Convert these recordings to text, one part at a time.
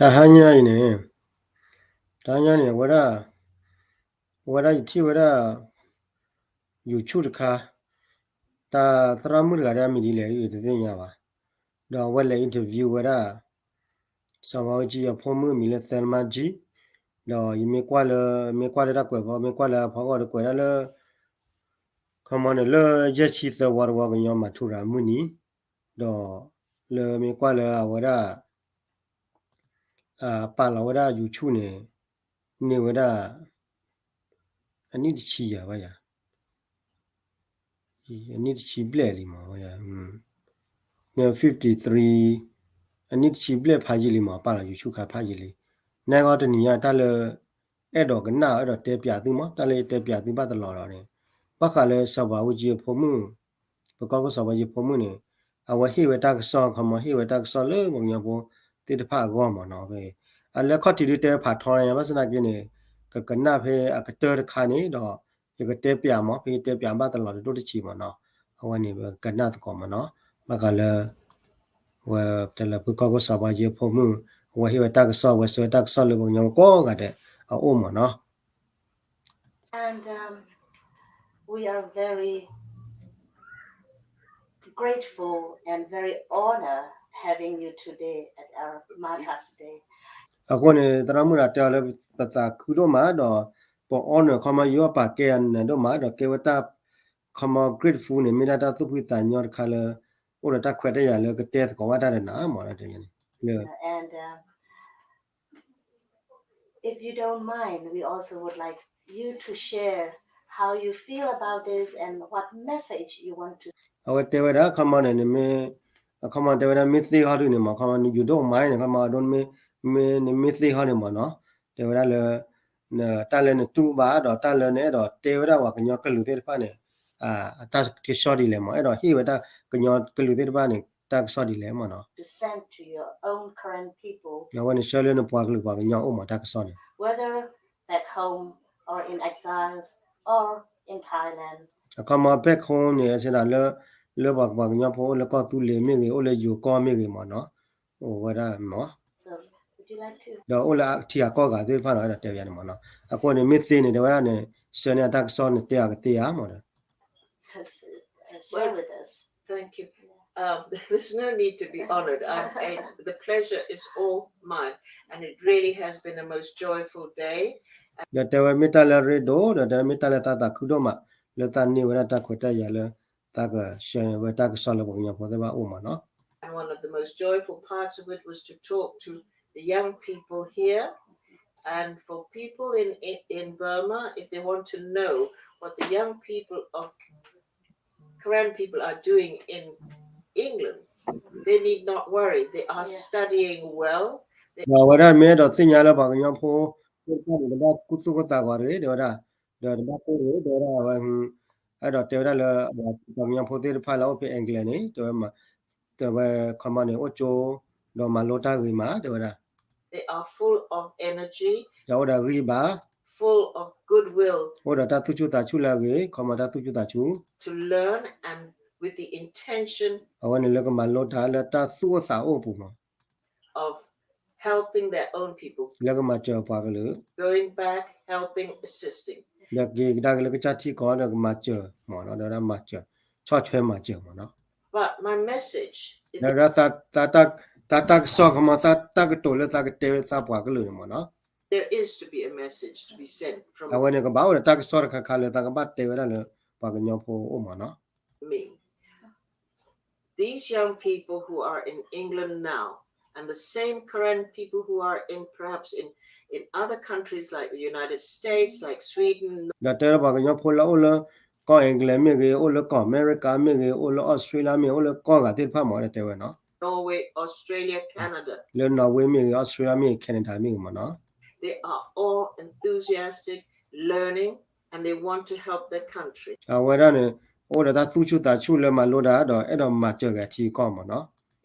တဟါညါအံၤန့ၣ်, တဟါညါန့ၣ် အဝဲဒၣ်, အဝဲဒၣ်ယထံၣ်ဝဲဒၣ် YouTube တခါ, တၢ်သရၣ်မုၣ်တဂၤဒၣ်အမံၤဒ်လဲၣ်ဒ်တသ့ၣ်ညါဘၣ်, ဒီးအဝဲလဲၤ interview ဝဲဒၣ် စီၤဘးအူကၠံအဖိမုၣ်အမံၤလၢ Thelma G, ဒီးယမ့ၢ်ကွၢ်လၢ, မ့ၢ်ကွၢ်လၢတၢ်ကွဲးဖီ, မ့ၢ်ကွၢ်လၢအဖီခိၣ်ဒီးကွဲးဒၣ်လၢ ခီမီန့ၣ် လၢယဲၢ်ဆံသၢဝီတဝီကညီမၤထူရၤမုၢ်နံၤ, ဒီးလၢမ့ၢ်ကွၢ်လၢအဝဲဒၣ် ပာ်လီၤဝဲဒၣ် YouTube န့ၣ် န့ၢ်ဝဲဒၣ် အနံၣ်တဆံယၤဘၣ်ယၤ, အနံၣ်တဆံဘျဲၣ်လံမး, ဖံးတရံ, အနံၣ်တဆံဘျဲၣ်ဖးယံာ်လံမး, ပာ်လီၤ YouTube ခါဖးယံာ်လံ. နဂီၢ်တနံၤညါတၢ်လၢ အဲၣ်ဒိးကနၣ် အဲၣ်ဒိးတဲပၠးသုမး, တၢ်လၢယတဲပၠးသုဘၣ်တလီၤဒီးန့ၣ်, ဘၣ်ဃးလၢစီၤဘးအူကၠံအဖိမုၣ်, ပကီၢ်ခိၣ်စီၤဘးအူကၠံအဖိမုၣ်န့ၣ်, အဝဲဟ့ၣ်ဝဲတၢ်ကစီၣ် ခီမီ ဟ့ၣ်ဝဲတၢ်ကစီၣ်လၢပှၤကညီဖိသ့ၣ်တဖၣ်အဂီၢ်မးနီၤ. အလၢခီၣ်ထံးဒုးတဲဖးထီညါ ဘၣ်ဆၣ်သနာ်က့န့ၣ်, ကကနၣ်ဖဲအကတၢၢ်တခါန့ၣ်ဒီး ယကတဲပၠးမး, ဖဲယတဲပၠးဘၣ်တလီၤတဒိၣ်တဆံးမးနီၤ, အဝဲန့ၣ်ပကနၣ်သကိးမးနီၤ, ဘၣ်ဃးလၢ ဝဲတဲလၢပကီၢ်ခိၣ်စီၤဘးအူကၠံအဖိမုၣ်, အဝဲဟ့ၣ်ဝဲတၢ်ကစီၣ်, အဝဲဆှၢဝဲတၢ်ကစီၣ်လၢပှၤကညီဖိကိးဂၤဒဲးအအိၣ်မးနီၤ. And, um, we are very grateful and very honored having you today at our Martyrs' Day. အဃိန့ၣ် သရၣ်မုၣ်တဂၤတဲအီၤလၢ ပသးခုဒိၣ်မးဒီး ပ honor ခီမီ ယိၣ်ပာ်ကဲအနၢၤဒိၣ်မး ဒီးကဲဝဲတၢ် ခီမီ grateful န့ၣ် မ့ၢ်ဒၣ်တၢ်သူၣ်ဖှံသးညီတခါလၢ အိၣ်ဒီးတၢ်ခွဲးတၢ်ယာ်လၢကတဲသကိးဘၣ်တၢ်ဒီးနၤမး တဲန့ၣ်လၢ And, um, if you don't mind, we also would like you to share how you feel about this and what message you want to. အဝဲတဲဝဲဒၣ် ခီမီန့ၣ် နမ့ၢ်, ခီမီတဲဝဲဒၣ် မ့ၢ်သ့ဟီဒုန့ၣ်မး ခီမီ you don't mind န့ၣ် ခီမီ မ့ၢ်, မ့ၢ်, နမ့ၢ်သ့ဟီန့ၣ်မးနီၤ တဲဝဲဒၣ်လၢ တၢ်လၢနတူၢ်ဘၣ်ဒီးတၢ်လၢနအဲၣ်ဒိးတဲဝဲဒၣ်ပှၤကညီကလုာ်သ့ၣ်တဖၣ်န့ၣ် အတၢ်ကစီၣ်ဒ်လဲၣ်မး အဲၣ်ဒိးဟ့ၣ်ဝဲဒၣ်ကညီကလုာ်သ့ၣ်တဖၣ်န့ၣ် တၢ်ကစီၣ်ဒ်လဲၣ်မးနီၤ To send to your own Karen people. အဝဲန့ၣ်ဆှၢလၢနပှၤကလုာ်ပှၤကညီအိၣ်မးတၢ်ကစီၣ်န့ၣ် Whether back home or in exiles or in Thailand. အခီမီ back home န့ၣ် စဒၣ်လၢ, လၢပှၤကညီဖိအိၣ်လၢကီၢ်သူလ့ၤမ့ၢ်ဂ့ၤ အိၣ်လၢယိၤကီၢ်မ့ၢ်ဂ့ၤမးနီၤ အိၣ်ဝဲဒၣ်မး ဒီးအိၣ်လၢထံဂၤကီၢ်ဂၤသ့ၣ်တဖၣ်နီၤ အဲၣ်ဒိးတဲဝဲန့ၣ်မးနီၤ အဃိန့ၣ် မ့ၢ်သ့န့ၣ် တဲဝဲဒၣ်န့ၣ် ဆှၢန့ၢ်အတၢ်ကစီၣ်န့ၣ် တဲအီၤကသ့ဧါမးဒီး Thank you. Um, there's no need to be honored. I'm, I, the pleasure is all mine. And it really has been a most joyful day. ဒီးတဲဝဲမ့ၢ်တၢ်လၢအရ့ဒိၣ် ဒီးတဲဝဲမ့ၢ်တၢ်လၢအရ့ဒိၣ် လၢသးန့ၢ်ဝဲဒၣ်တၢ်ခွဲးတၢ်ယာ်လၢ သးကဆှၢန့ၢ်ဝဲတၢ်ကစီၣ်လၢပှၤကညီဖိသ့ၣ်တဖၣ်အအိၣ်မးနီၤ And one of the most joyful parts of it was to talk to the young people here. And for people in, in, in Burma, if they want to know what the young people of Karen people are doing in England, they need not worry. They are studying well. ဒီးအဝဲဒၣ်မ့ၢ်အဲၣ်ဒိးသ့ၣ်ညါလၢပှၤကညီဖိသ့ၣ်တဖၣ်န့ၣ် တဘၣ်သူၣ်ကိၢ်သးဂီၤတဂ့ၤ တဲဝဲဒၣ် ဒီးတဘၣ်ကိၢ်တဂ့ၤ တဲဝဲဒၣ်အဝဲ အဲၣ်ဒိးတဲဝဲဒၣ်လၢ ပှၤကညီဖိသ့ၣ်တဖၣ်လၢအိၣ်ဖဲ England န့ၣ် တဲဝဲ တဲဝဲခီမီန့ၣ် အိၣ်ကၠိ ဒီးမၤလိတၢ်ဂ့ၤမး တဲဝဲဒၣ် They are full of energy. ဒီးအိၣ်ဒီးဂံၢ်ဘါ Full of goodwill. အိၣ်ဒီးတၢ်သူၣ်ဆူၣ်သးဆူၣ်လၢအဂ့ၤ ခီမီတၢ်သူၣ်ဆူၣ်သးဆူၣ် To learn and with the intention အဝဲန့ၣ်လၢကမၤလိတၢ်လၢတၢ်သူၣ်အိၣ်သးအိၣ်အပူၤမး of helping their own people. လၢကမၤစၢၤပှၤကလုာ် Going back, helping, assisting. ဒီးက့ၤကဒါက့ၤလၢကစၢ်ထံကီၢ်ဒီးကမၤစၢၤမးနီၤ ဒီးဒၣ်မၤစၢၤ ဆီၣ်ထွဲမၤစၢၤမးနီၤ But my message is ဒီးဒၣ် သးတၢ်ကစီၣ်ခီမီ သးတၢ်ကတိၤလၢသးကတဲဝဲသးပှၤကလုာ်န့ၣ်မးနီၤ There is to be a message to be sent from အဝဲန့ၣ်ကဘၣ်အိၣ်ဒီးတၢ်ကစီၣ်တခါခါလၢသးကဘၣ်တဲဝဲဒၣ်လၢပှၤကညီဖိအအိၣ်မးနီၤ me. These young people who are in England now, and the same Karen people who are in perhaps in, in other countries like the United States, like Sweden, ဒီးတဲလၢပှၤကညီဖိလၢအိၣ်လၢကီၢ် England မ့ၢ်ဂ့ၤ အိၣ်လၢကီၢ် America မ့ၢ်ဂ့ၤ အိၣ်လၢ Australia မ့ၢ်ဂ့ၤ အိၣ်လၢကီၢ်ဂၤသ့ၣ်တဖၣ်မး တဲဝဲနီၤ Norway, Australia, Canada. လၢ Norway မ့ၢ်ဂ့ၤ Australia မ့ၢ်ဂ့ၤ Canada မ့ၢ်ဂ့ၤမးနီၤ They are all enthusiastic, learning, and they want to help their country. အဝဲဒၣ်န့ၣ် အိၣ်ဒီးတၢ်သူၣ်ဆူၣ်သးဆူၣ်လၢမၤလိတၢ် ဒီးအဲၣ်ဒိးမၤစၢၤက့ၤအထံအကီၢ်မးနီၤ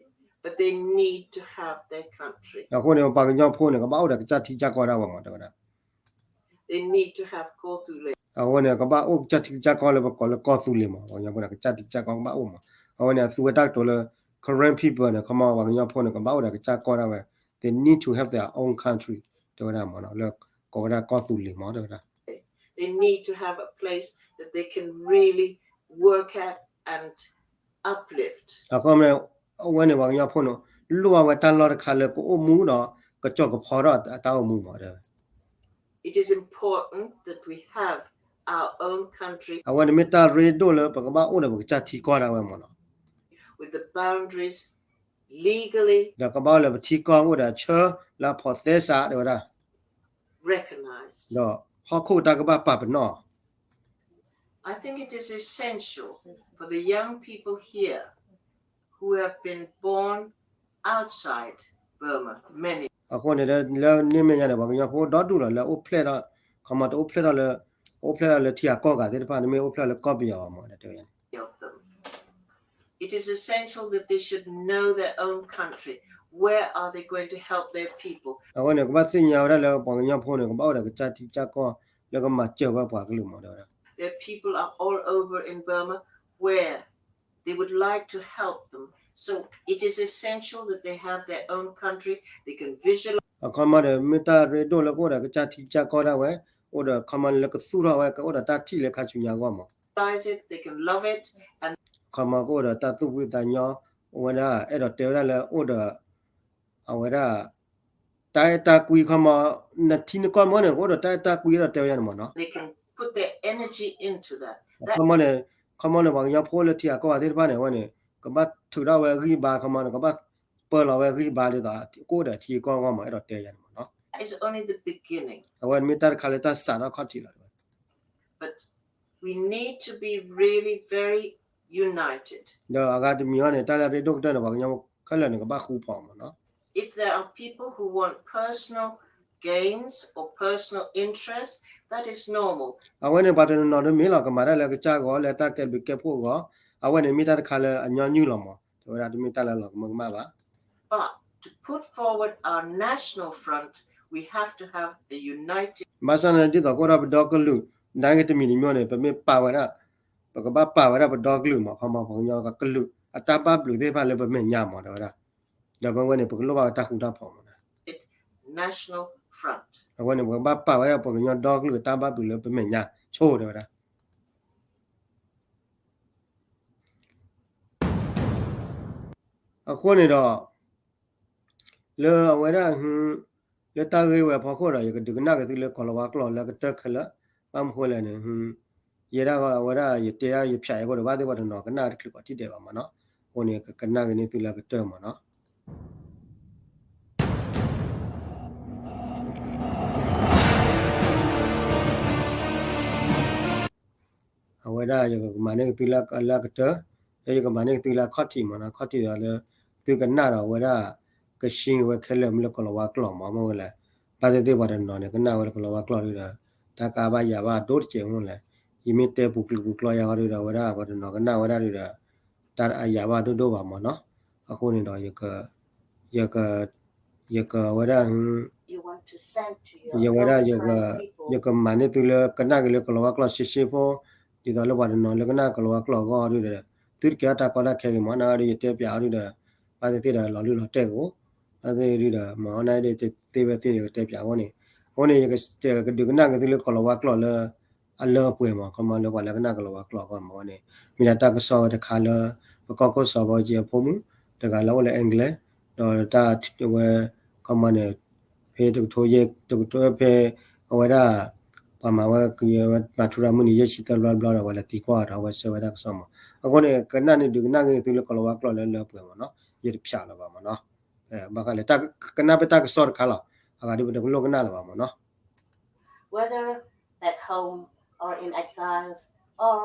But they need to have their country. အဃိန့ၣ် ပှၤကညီဖိန့ၣ် ကဘၣ်အိၣ်ဒီးကစၢ်ထံကစၢ်ကီၢ်ဒၣ်ဝဲမး တဲဝဲဒၣ် They need to have ကီၢ်သူလ့ၤ အဝဲန့ၣ် ကဘၣ်အိၣ်ကစၢ်ထံကစၢ်ကီၢ်လၢပကိးလၢကီၢ်သူလ့ၤမး ပှၤကညီဖိန့ၣ် ကစၢ်ထံကစၢ်ကီၢ်ကဘၣ်အိၣ်မး အဝဲန့ၣ် အသူဝဲတၢ်ကတိၤလၢ Karen people န့ၣ် ခီမီ ပှၤကညီဖိန့ၣ် ကဘၣ်အိၣ်ဒီးကစၢ်ကီၢ်ဒၣ်ဝဲ they need to have their own country တဲဝဲဒၣ်မ့ၢ်နီၤ လၢကိးဝဲဒၣ်ကီၢ်သူလ့ၤမ့ၢ်တဲဝဲဒၣ် They need to have a place that they can really work at and uplift. အဃိမ့ၢ် အဝဲန့ၣ်ပှၤကညီဖိန့ၣ် လိၣ်ဘၣ်ဝဲတၢ်လီၢ်တခါလၢကအိၣ်မူဒီး ကကၠီၣ်ကဖီထီၣ်အတၢ်အိၣ်မူမ့ၢ်တဲဝဲ It is important that we have our own country အဝဲန့ၣ်မ့ၢ်တၢ်ရ့ဒိၣ်လၢပကဘၣ်အိၣ်ဒီးပကစၢ်ထံကီၢ်ဒၣ်ဝဲမ့ၢ်နီၤ with the boundaries legally ဒီးကဘၣ်အိၣ်လၢပထံကီၢ်အိၣ်ဒီးဆၢလၢအဖိးသဲစးတဲဝဲဒၣ် recognized ဒီးဟီၣ်ခိၣ်တၢ်ကဘၣ်ပာ်ပနီၣ် I think it is essential for the young people here who have been born outside Burma, many အဃိန့ၣ် လၢန့ၣ်မဲာ်ညါန့ၣ် ပှၤကညီဖိဒီဒူၣ်လီၤ လၢအိၣ်ဖျဲၣ်ထီၣ် ခီမီတအိၣ်ဖျဲၣ်ထီၣ်လၢ အိၣ်ဖျဲၣ်ထီၣ်လၢထံဂၤကီၢ်ဂၤသ့ၣ်တဖၣ် တမ့ၢ်အိၣ်ဖျဲၣ်လၢကီၢ်ပယီၤဘၣ်မ့ၢ်တဲဝဲ of them. It is essential that they should know their own country. Where are they going to help their people? အဝဲန့ၣ် ကဘၣ်သ့ၣ်ညါဝဲဒၣ်လၢပှၤကညီဖိန့ၣ် ကဘၣ်အိၣ်ဒီးကစၢ်ထံကစၢ်ကီၢ် လၢကမၤစၢၤဝဲပှၤကလုာ်မ့ၢ်တဲဝဲဒၣ် Their people are all over in Burma where they would like to help them. So it is essential that they have their own country. They can visualize အခီမီဒီး မ့ၢ်တၢ်ရ့ဒိၣ်လၢကအိၣ်ဒီးကစၢ်ထံကစၢ်ကီၢ်ဒၣ်ဝဲ အိၣ်ဒီးခီမီလၢကသူၣ်ထီၣ်ဝဲ ကအိၣ်ဒီးတၢ်ထံၣ်လၢခါဆူညါအဂီၢ်မး it, they can love it, and အခီမီကအိၣ်ဒီးတၢ်သူၣ်ဖှံသးညီ အိၣ်ဝဲဒၣ် အဲၣ်ဒိးတဲဝဲဒၣ်လၢအိၣ်ဒီး အဝဲဒၣ် တၢ်အဲၣ်တၢ်ကွံခီမီ နထံနကီၢ်မ့ၢ်န့ၣ် ကအိၣ်ဒီးတၢ်အဲၣ်တၢ်ကွံအဲၣ်ဒိးတဲဝဲဒၣ်န့ၣ်မ့ၢ်နီၤ they can put their energy into that. ခီမီန့ၣ် ခီမီန့ၣ် ပှၤကညီဖိလၢထံဂၤကီၢ်ဂၤသ့ၣ်တဖၣ်န့ၣ် အဝဲန့ၣ် ကဘၣ်ထုးထီၣ်ဝဲဂံၢ်ဘါခီမီန့ၣ် ကဘၣ်ပၢလီၤဝဲဂံၢ်ဘါဒ်သိး ကအိၣ်ဒီးထံကီၢ်အဂီၢ်မး အဲၣ်ဒိးတဲယၤန့ၣ်မ့ၢ်နီၤ is only the beginning. အဝဲမ့ၢ်တၢ်တခါလၢတၢ်စးထီၣ်ခီၣ်ထံးလီၤ But we need to be really very united. ဒီးအဂၤတမံၤအံၤန့ၣ် တၢ်လၢအရ့ဒိၣ်ကတၢၢ်န့ၣ် ပှၤကညီခဲလၢာ်န့ၣ် ကဘၣ်ဃူဖိးမ့ၢ်နီၤ If there are people who want personal gains or personal interest, that is normal. အဝဲန့ၣ် ပှၤတနီၤနီၤဒ်မ့ၢ်လီၤ ကမၤတၢ်လၢကစၢ်ဂီၢ် လၢတၢ်ကဲဘျုးကဲဖှိၣ်အဂီၢ် အဝဲန့ၣ်မ့ၢ်တၢ်တခါလၢအညီနုၢ်လီၤမး တဲဝဲဒၣ်တမ့ၢ်တၢ်လၢလီၤကမၢကမၣ်ဘၣ် But to put forward our national front, we have to have a united ဘၣ်ဆၣ်န့ၣ် ဒ်သိးကအိၣ်ဒီးပဒီကလုာ် နာ်က့တမံၤတမံၤန့ၣ် ပမ့ၢ်ပာ်ဝဲဒၣ် ပကဘၣ်ပာ်ဝဲဒၣ်ပဒီကလုာ်မး ခီမီ ပှၤကညီကလုာ် အတၢ်ဘၣ်ဘျုးသ့ၣ်တဖၣ်လၢပမဲာ်ညါမး တဲဝဲဒၣ် ဒီးပဝဲန့ၣ် ပကလိၣ်ဘၣ်ဝဲတၢ်ဃူတၢ်ဖိးမး national front အဝဲန့ၣ် ပကဘၣ်ပာ်ဝဲဒၣ်ပှၤကညီဒီကလုာ်အတၢ်ဘၣ်ဘျုးလၢပမဲာ်ညါဆိတဲဝဲဒၣ် အဃိန့ၣ်ဒီး လၢအဝဲဒၣ် လၢတၢ်ဂ့ၢ်ဝဲအဖီခိၣ်ဒီး ယကဒုးကနၣ်က့ၤသုလၢကိၤလၤဝါကျိာ်လၢအကတၢၢ်ခဲလၢာ် ဘၣ်မနုၤဃိလဲၣ်န့ၣ် ယဲဒၣ်အဝဲဒၣ်ယတဲဒၣ်ယဖၠးအံၤအဃိဒီး ဘၣ်သ့ၣ်ပှၤတနီၤကနၣ်တချုးပှၤထံၣ်ဒဲးဘၣ်မ့ၢ်နီၤ အဃိန့ၣ် ကကနၣ်က့ၤန့ၢ်သုလၢအကတၢၢ်မ့ၢ်နီၤ အဝဲဒၣ်ယကမၤန့ၢ်က့ၤသုလၢအကတၢၢ်, လၢယကမၤန့ၢ်က့ၤသုလၢအခီၣ်ထံးမ့ၢ်နီၤ, အခီၣ်ထံးဒီးလၢ သုကနၣ်ဒီးအဝဲဒၣ် ကရှင်းက့ၤဝဲခဲလၢာ်မ့ၢ်လၢကိၤလၤဝါကျိာ်မ့ၢ်, မ့ၢ်ဝဲလဲၣ်, ဘၣ်သ့ၣ်သ့ၣ်ပှၤတနီၤန့ၣ် ကနၣ်ဝဲလၢကိၤလၤဝါကျိာ်ဒီး တၢ်ကါဘၣ်ယၤဘၣ်ဒိၣ်တစဲးမ့ၢ်လဲၣ်, ယမ့ၢ်တဲပူၤကျုးပူၤကျိာ်ယၤဃီဒီး အဝဲဒၣ်ပှၤတနီၤကနၣ်ဝဲဒၣ်ဒီး တၢ်အယၤဘၣ်ဒိၣ်ဒိၣ်ဘၣ်မ့ၢ်နီၤ, အဃိန့ၣ်ဒီး ယက ယကဝဲဒၣ် ယဝဲဒၣ် ယကမၤန့ၢ်သုလၢကနၣ်က့ၤလၢကိၤလၤဝါကျိာ်ရှဲရှဲဖိ, ဒ်သိးလၢပှၤတနီၤလၢကနၣ်ကိၤလၤဝါကျိာ်အဂီၢ်ဒီး သုတကဲထီၣ်တၢ်ကီတၢ်ခဲဂ့ၤမ့ၢ်နီၤ, ဒီးယတဲပၠးအီၤဒီး ဘၣ်သ့ၣ်သ့ၣ်ဒီးလီၤလုၢ်လီၤတဲာ်ကအိၣ်, ဘၣ်သ့ၣ်သ့ၣ်ဒီး မ့ၢ်နီၤဒီးသ့ဝဲသ့ၣ်ဒီးကတဲပၠးအဂီၢ်န့ၣ်, အဃိန့ၣ် ယကဒုးကနၣ်က့ၤသုလၢကိၤလၤဝါကျိာ်လၢ အလၢအပှဲၤမ့ၢ်, ခီမ့ၢ်လၢပှၤလၢကနၣ်ကိၤလၤဝါကျိာ်အဂီၢ်မ့ၢ်န့ၣ်, မ့ၢ်ဒၣ်တၢ်ကစီၣ်ဝဲတခါလၢ ပကီၢ်ခိၣ်စီၤဘီကၠံအဖိမုၣ် တဂၤလၢအိၣ်လၢ England, ဒီးတၢ်ဝဲ ခီမ့ၢ်န့ၣ် ဖဲတကထိယဲၢ် တကထိဖဲ အဝဲဒၣ် ပှၤမၤဝဲ မၤထူရၤမုၢ်နံၤယဲၢ်ဆံသၢဘျီတဘျီဒီး အဝဲလဲၤသံကွၢ်ဒီး အဝဲဆှၢဝဲဒၣ်ကစီၣ်မ့ၢ်, အဃိန့ၣ် ကနၣ်န့ၣ်ဒုးကနၣ်က့ၤန့ၢ်သုလၢကိၤလၤဝါကျိာ်လၢလၢပှဲၤမ့ၢ်နီၤ, ယတဖၠးလၢၤဘၣ်မ့ၢ်နီၤ, ဘၣ်ဃးလၢ ကနၣ်ဖဲတၢ်ကစီၣ်တခါလီၤ, အဂၤဒ်ပတကလိၣ်ကနၣ်လၢၤဘၣ်မ့ၢ်နီၤ. Whether back home or in exiles or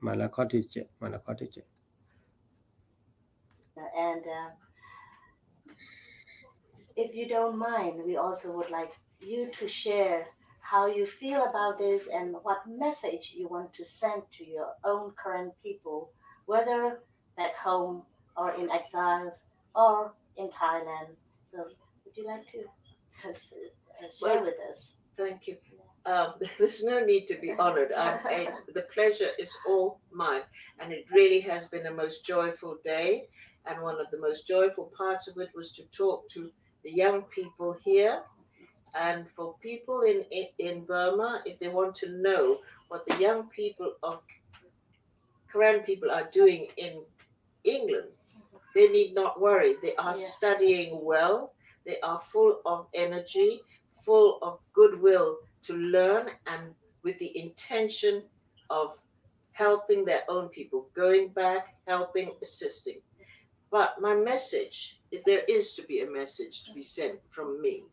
မၤလၢခီၣ်ထံးစဲး, မၤလၢခီၣ်ထံးစဲး. And uh, if you don't mind, we also would like you to share how you feel about this and what message you want to send to your own current people, whether back home or in exiles or in Thailand. So would you like to uh, share with us? Thank you. Um, there's no need to be honored. I'm, I, the pleasure is all mine. And it really has been a most joyful day. and one of the most joyful parts of it was to talk to the young people here. And for people in, in Burma, if they want to know what the young people of Karen people are doing in England, they need not worry. They are studying well. They are full of energy, full of goodwill to learn, and with the intention of helping their own people, going back, helping, assisting. But my message, if there is to be a message to be sent from me,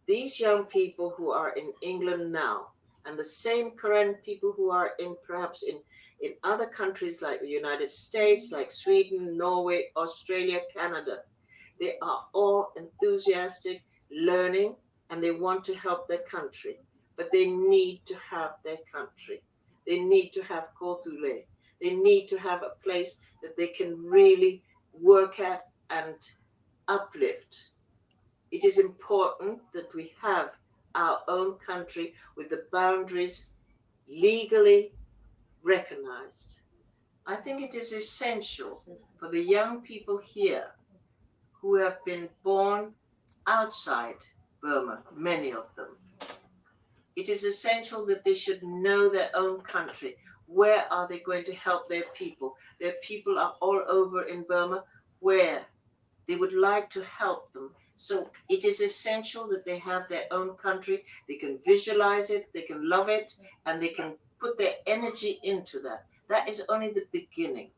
these young people who are in England now, and the same Karen people who are in perhaps in, in other countries like the United States, like Sweden, Norway, Australia, Canada, they are all enthusiastic, learning, and they want to help their country. But they need to have their country. They need to have Kotule. They need to have a place that they can really work at and uplift. It is important that we have our own country with the boundaries legally recognized. I think it is essential for the young people here who have been born outside Burma, many of them, it is essential that they should know their own country. Where are they going to help their people? Their people are all over in Burma where they would like to help them. So it is essential that they have their own country. They can visualize it, they can love it, and they can put their energy into that. That is only the beginning.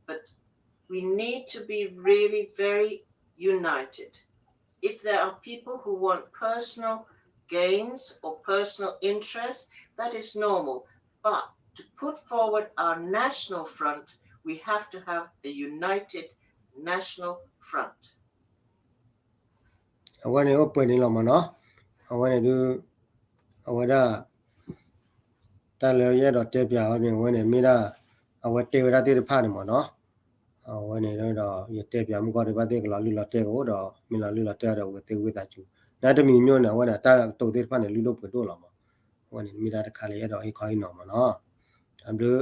But we need to be really very united. If there are people who want personal gains or personal interest, that is normal. But to put forward our national front, we have to have a united national front. အဝဲန့ၣ်အိၣ်ပှဲၤန့ၣ်လီၤမ့ၢ်နီၤ. အဝဲန့ၣ်ဒုး အဝဲဒၣ် တၢ်လၢယအဲၣ်ဒိးတဲပၠးအီၤန့ၣ် အဝဲန့ၣ်မ့ၢ်ဒၣ် အဝဲတဲဝဲဒၣ်သ့ၣ်တဖၣ်န့ၣ်မ့ၢ်နီၤ. အဝဲန့ၣ်ဒီး ယတဲပၠးမုၢ်ကီၢ်ဒံးဘၣ်သ့ၣ်ကလီၤလုၢ်လီၤတဲကအိၣ်ဒီး မ့ၢ်လီၤလုၢ်လီၤတဲဒီးဝဲသ့ၣ်ဝံသးစူၤ နတမံၤမ့ၢ်န့ၣ် အဝဲန့ၣ် တၢ်ကတိၤသ့ၣ်တဖၣ်န့ၣ် လုၢ်ဒိၣ်ပှ့ၤဒိၣ်လီၤမ့ၢ်. အဝဲန့ၣ်မ့ၢ်ဒၣ်တခါလၢယအဲၣ်ဒိးဟ့ၣ်ခီဟ့ၣ်နီၤမ့ၢ်နီၤ. တၢ်ဘျုး